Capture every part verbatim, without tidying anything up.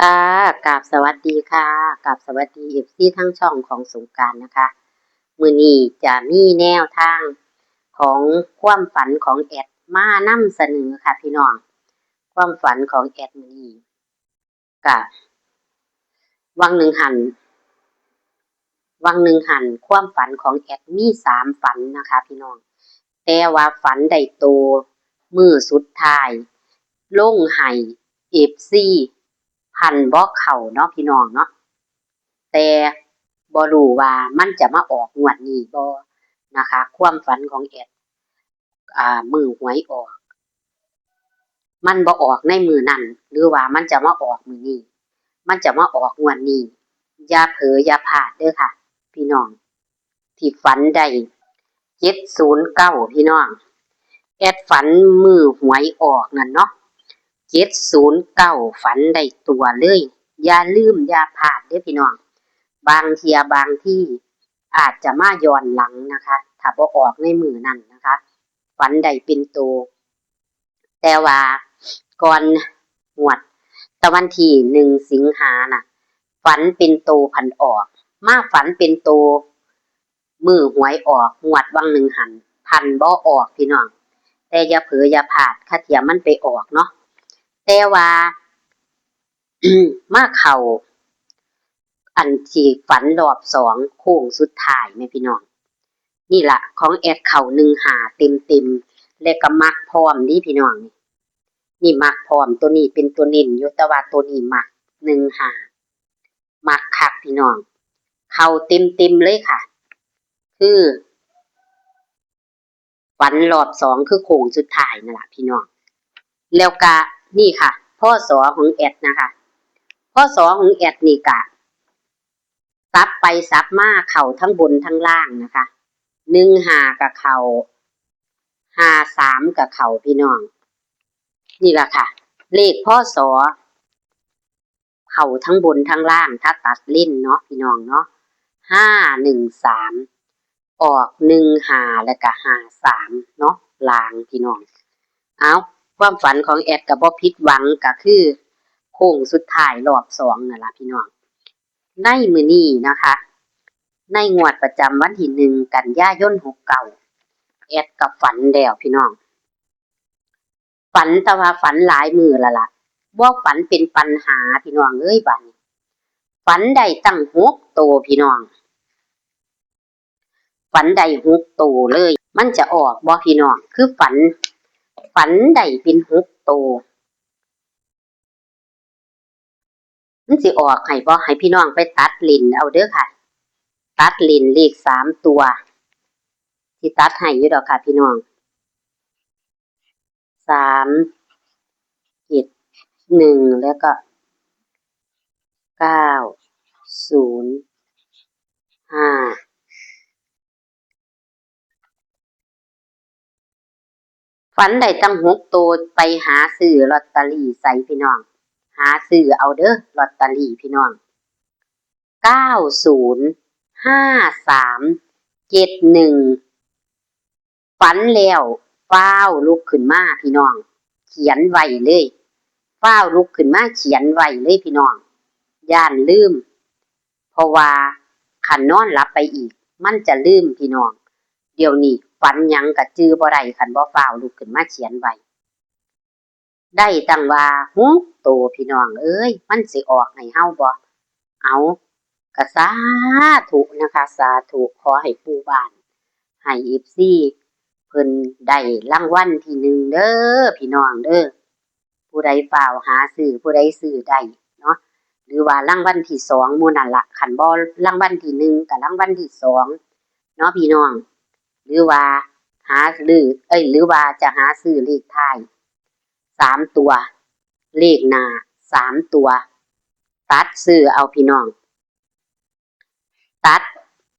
ค่ะ กราบสวัสดีค่ะ กราบสวัสดี เอฟซี ทั้งช่องของสงกรานต์นะคะ มื้อนี้จะมีแนวทางของความฝันของแอดมานำเสนอค่ะพี่น้อง ความฝันของแอดมื้อนี้ กะ วังหนึ่งหั้น วังหนึ่งหั้น ความฝันของแอดมีสามฝันนะคะพี่น้อง แต่ว่าฝันได้โตมื้อสุดท้าย ลงให้ เอฟซี พันบ่เข้าเนาะพี่น้องเนาะ แต่บ่รู้ว่ามันจะมาออกงวดนี้บ่นะคะ ความฝันของแอด อ่า มื้อหวยออก มันบ่ออกในมื้อนั้น หรือว่ามันจะมาออกมื้อนี้ มันจะมาออกงวดนี้ อย่าเผลออย่าพลาดเด้อค่ะ พี่น้อง ที่ฝันได้ เจ็ดศูนย์เก้า พี่น้อง แอดฝันมื้อหวยออกนั่นเนาะ เจ็ดศูนย์เก้า ฝันได้ตัวเลย อย่าลืมอย่าพลาดเด้อพี่น้อง บางเทื่อบางทีอาจจะมาย้อนหลังนะคะ ถ้าบ่ออกในมื้อนั้นนะคะ ฝันได้เป็นโต แต่ว่าก่อนงวด แต่วันที่หนึ่งสิงหาน่ะ ฝันเป็นโตพันออก มาฝันเป็นโตมื้อหวยออกงวดวังหนึ่งหั้น พันบ่ออกพี่น้อง แต่อย่าเผลออย่าพลาด คะเทื่อมันไปออกเนาะ แต่ว่า มาเข้า อันที่ฝันรอบสองโค้งสุดท้ายแม่พี่น้อง นี่ล่ะ ของแอดเข้าหนึ่งห้าเต็มๆ และก็มักพร้อมนี่พี่น้อง นี่มักพร้อม ตัวนี้เป็นตัวเน้นอยู่ แต่ว่าตัวนี้มัก หนึ่งห้า มักคักพี่น้อง เข้าเต็มๆเลยค่ะ คือ ฝันรอบสองคือโค้งสุดท้ายนั่นล่ะพี่น้อง แล้วกะนี่ค่ะ พ.ศ. ของแอดนะคะ พ.ศ. ของแอดนี่กะ สับไปสับมาเข้าทั้งบนทั้งล่างนะคะ หนึ่งห้า กะเข้า ห้าสาม กะเข้าพี่น้อง นี่ล่ะค่ะ เลข พ.ศ. เข้าทั้งบนทั้งล่าง ถ้าตัดเล่นเนาะพี่น้องเนาะ ห้าหนึ่งสาม ออกหนึ่งห้า แล้วก็ห้าสาม เนาะ ล่างพี่น้อง เอา ความฝันของแอดก็บ่ผิดหวัง ก็คือโค้งสุดท้ายรอบสองนั่นล่ะพี่น้อง ในมื้อนี้นะคะ ในงวดประจำวันที่หนึ่งกันยายนหกเก้า แอดก็ฝันแล้วพี่น้อง ฝันแต่ว่าฝันหลายมื้อแล้วล่ะ บ่ฝันเป็นปัญหาพี่น้องเอ้ย บัดนี้ ฝันได้ตั้งหกโตพี่น้อง ฝันได้หกโตเลย มันจะออกบ่พี่น้อง คือฝัน ฝันได้เป็นหกโต มันสิออกให้บ่ ให้พี่น้องไปตัดเล่นเอาเด้อค่ะ ตัดเล่นเลขสามตัว สิตัดให้อยู่ดอกค่ะพี่น้อง สามเจ็ดหนึ่ง แล้วก็ เก้าศูนย์ห้า ฝันได้ตั้งหกโต ไปหาซื้อลอตเตอรี่ไสพี่น้อง หาซื้อเอาเด้อ ลอตเตอรี่พี่น้อง เก้าศูนย์ห้าสามเจ็ดหนึ่ง ฝันแล้วฟ้าวลุกขึ้นมาพี่น้อง เขียนไว้เลย ฟ้าวลุกขึ้นมาเขียนไว้เลยพี่น้อง ย้านลืม เพราะว่าคันนอนหลับไปอีก มันจะลืมพี่น้อง เดี๋ยวนี้ฝันหยังก็จื่อบ่ได้ คันบ่ฟ้าวลุกขึ้นมาเขียนไว้ ได้ตั้งว่าหกโตพี่น้องเอ้ย มันสิออกให้เฮาบ่ เอา ก็สาธุนะคะ สาธุ ขอให้ปู่บ้าน ให้ เอฟซี เพิ่นได้รางวัลที่หนึ่งเด้อพี่น้องเด้อ ผู้ใดฟ้าวหาซื้อ ผู้ใดซื้อได้เนาะ หรือว่ารางวัลที่สองหมู่นั่นล่ะ คันบ่รางวัลที่หนึ่งก็รางวัลที่สองเนาะพี่น้อง หรือว่าหาซื้อ เอ้ย หรือว่าจะหาซื้อเลขท้ายสามตัว เลขหน้าสามตัว ตัดซื้อเอาพี่น้อง ตัด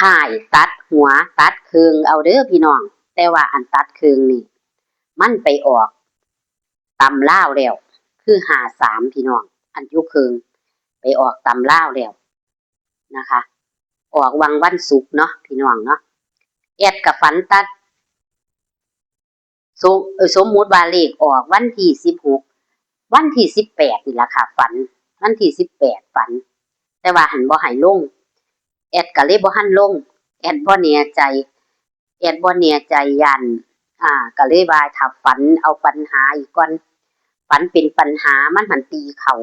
ท้าย ตัดหัว ตัดครึ่งเอาเด้อพี่น้อง แต่ว่าอันตัดครึ่งนี่ มันไปออกตำลาวแล้ว คือห้าสามพี่น้อง อันอยู่ครึ่ง ไปออกตำลาวแล้วนะคะ ออกวังวันศุกร์เนาะพี่น้องเนาะ แอดก็ฝันตัด สม เอ่อ สมมุติว่าเลขออกวันที่สิบหก วันที่สิบแปดนี่ล่ะค่ะ ฝัน วันที่สิบแปดฝัน แต่ว่าหั้นบ่ให้ลง แอดก็เลยบ่ทันลง แอดบ่แน่ใจ แอดบ่แน่ใจ ย่าน อ่า ก็เลยว่าถ้าฝันเอาปัญหาอีกก่อน ฝันเป็นปัญหามันหั้นตีเข้า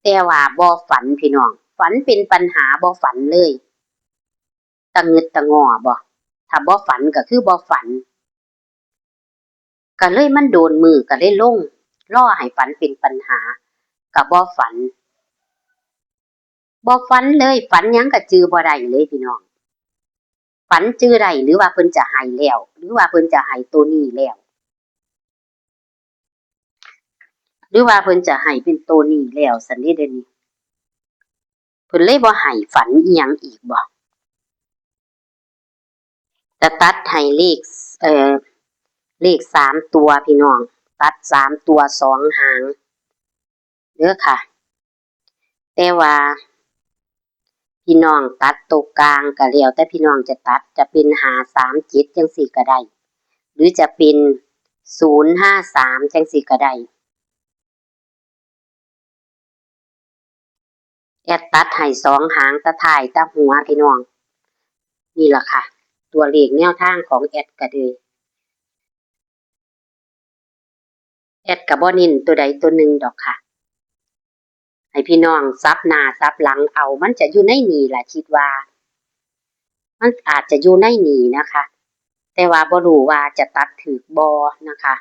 แต่ว่าบ่ฝันพี่น้อง ฝันเป็นปัญหาบ่ฝันเลย ตะงึดตะงอบ่ ถ้าบ่ฝันก็คือบ่ฝัน ก็เลยมันโดนมื้อก็เลยลง รอให้ฝันเป็นปัญหา ก็บ่ฝัน บ่ฝันเลย ฝันหยังก็จื่อบ่ได้เลยพี่น้อง ฝันจื่อได้หรือว่าเพิ่นจะให้แล้ว หรือว่าเพิ่นจะให้ตัวนี้แล้ว หรือว่าเพิ่นจะให้เป็นตัวนี้แล้วซั้นเด้ เดี๋ยวนี้ เพิ่นเลยบ่ให้ฝันอีหยังอีกบ่ จะตัดให้เลข เอ่อ เลขสามตัวพี่น้อง ตัดสามตัวสองหางเด้อค่ะ แต่ว่าพี่น้องตัดตัวกลางก็แล้วแต่พี่น้องจะตัด จะเป็นห้าสามเจ็ดจั่งซี้ก็ได้ หรือจะเป็นศูนย์ห้าสามจั่งซี้ก็ได้ แอดตัดให้สองหาง ตะท้ายตะหัวพี่น้อง นี่ล่ะค่ะ ตัวเลขแนวทางของแอดก็เลย แอดก็บ่เน้นตัวใดตัวหนึ่งดอกค่ะ ให้พี่น้องสับหน้าสับหลังเอา มันจะอยู่ในนี่ล่ะ คิดว่า มันอาจจะอยู่ในนี่นะคะ แต่ว่าบ่รู้ว่าจะตัดถืกบ่นะคะ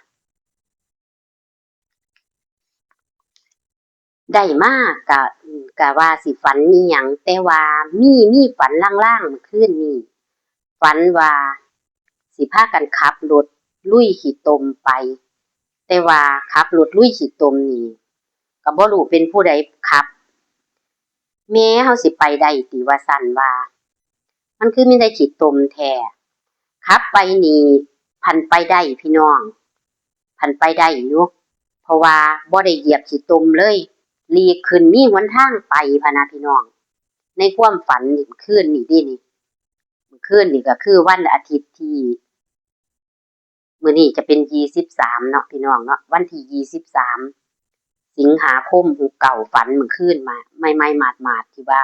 ได้มากะ กะว่าสิฝันอีหยัง แต่ว่ามี มีฝันลางๆ มื้อคืนนี้ ฝันว่าสิพากันขับรถลุยขี้ตมไป แต่ว่าขับรถลุยขี้ตมนี่ ก็บ่รู้เป็นผู้ใดขับ แม่ เฮาสิไปได้ติ ว่าซั้นว่า มันคือมีแต่ขี้ตมแท้ ขับไปนี่ ผันไปได้พี่น้อง ผันไปได้อยู่ เพราะว่าบ่ได้เหยียบขี้ตมเลย หลีกขึ้นมีหนทางไปพะนะพี่น้อง ในความฝันนี่ คืนนี่เด้นี่ คืนนี่ก็คือวันอาทิตย์ที่ มื้อนี้จะเป็นยี่สิบสามเนาะพี่น้องเนาะ วันที่ยี่สิบสามสิงหาคม หกเก้า ฝันมื้อคืนมา ใหม่ๆ หมาดๆ ที่ว่า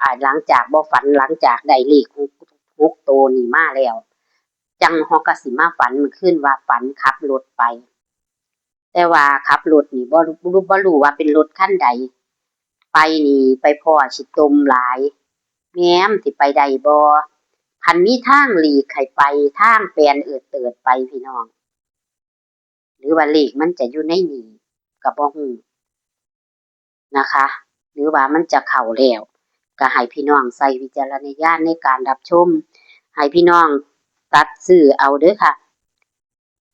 อ่า หลังจากบ่ฝัน หลังจากได้เลขหก หกโตนี่มาแล้ว จั่งฮอกกะสิมาฝันมื้อคืนว่าฝันขับรถไป แต่ว่าขับรถนี่บ่ บ่ บ่รู้ว่าเป็นรถคันใด ไปนี่ไปพ้อขี้ตมหลาย แม่มสิไปได้บ่ คันมีทางหลีกให้ไป ทางแปนเอิดเติดไปพี่น้อง หรือว่าเลขมันจะอยู่ในนี่ก็บ่รู้นะคะ หรือว่ามันจะเข้าแล้ว ก็ให้พี่น้องใช้วิจารณญาณในการรับชม ให้พี่น้องตัดซื้อเอาเด้อค่ะ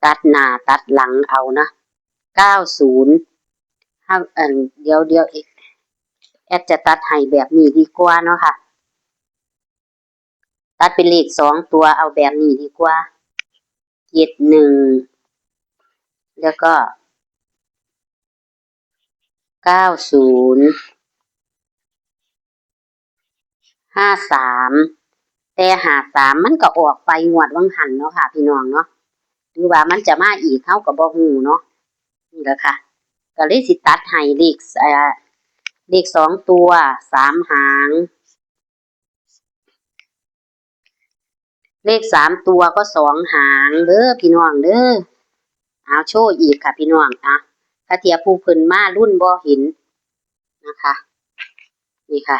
ตัดหน้าตัดหลังเอานะ เก้าศูนย์ เฮา อัน เดี๋ยว เดี๋ยว แอดจะตัดให้แบบนี้ดีกว่าเนาะค่ะ ตัดเป็นเลขสองตัว เอาแบบนี้ดีกว่า เจ็ดหนึ่ง แล้วก็ เก้าศูนย์ ห้าสาม แต่ ห้าสาม มันก็ออกไปงวดวังหั้นเนาะค่ะพี่น้องเนาะ หรือว่ามันจะมาอีก เฮาก็บ่รู้เนาะ นี่แหละค่ะ ก็เลยสิตัดให้เลข เอ่อ เลขสองตัว สามหาง เลขสามตัวก็สองหางเด้อพี่น้องเด้อ เอาโชว์อีกค่ะพี่น้อง อ่ะ ถ้าเทียผู้เพิ่นมารุ่นบ่เห็นนะคะ นี่ค่ะ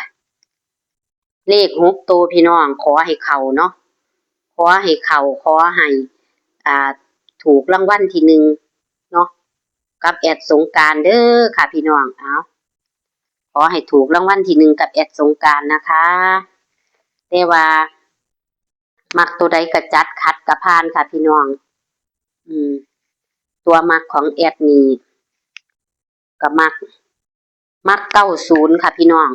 เลขหกตัวพี่น้อง ขอให้เข้าเนาะ ขอให้เข้า ขอให้ อ่า ถูกรางวัลที่หนึ่งเนาะ กับแอดสงกรานต์เด้อค่ะพี่น้อง เอา ขอให้ถูกรางวัลที่หนึ่งกับแอดสงกรานต์นะคะ แต่ว่ามักตัวใดก็จัด ขัดก็ผ่านค่ะพี่น้อง อืม ตัวมักของแอดนี่ก็มัก มักเก้าศูนย์ค่ะพี่น้อง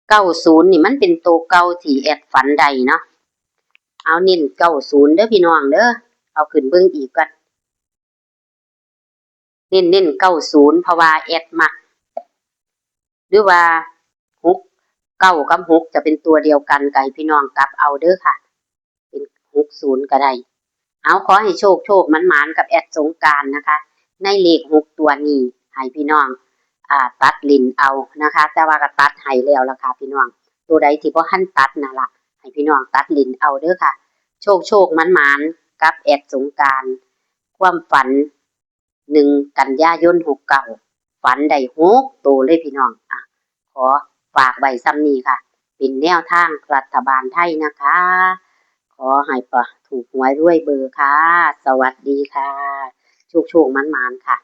เก้าศูนย์นี่มันเป็นตัวเก่าที่แอดฝันได้เนาะ เอาเน้นเก้าศูนย์เด้อพี่น้องเด้อ เอาขึ้นเบิ่งอีกก่อน เน้นๆ เก้าศูนย์ เพราะว่าแอดมัก หรือว่า หกเก้า กับ หก จะเป็นตัวเดียวกัน ก็ให้พี่น้องกลับเอาเด้อค่ะ เป็น หกศูนย์ ก็ได้ เอา ขอให้โชคโชคหมานๆ กับแอดสงกรานต์นะคะ ในเลขหกตัวนี้ ให้พี่น้อง อ่า ตัดเล่นเอานะคะ แต่ว่าก็ตัดให้แล้วล่ะค่ะพี่น้อง ตัวใดที่บ่ทันตัดนั่นล่ะ ให้พี่น้องตัดเล่นเอาเด้อค่ะ โชคโชคหมานหมานกับแอดสงกรานต์ ความฝัน หนึ่งกันยายนหกเก้า ฝันได้หกตัวเลยพี่น้อง อ่ะ ขอฝากไว้ส่ำนี้ค่ะ เป็นแนวทางรัฐบาลไทยนะคะ ขอให้ปะ ถูกหวยรวยเบอร์ค่ะ สวัสดีค่ะ โชคโชคหมานหมานค่ะ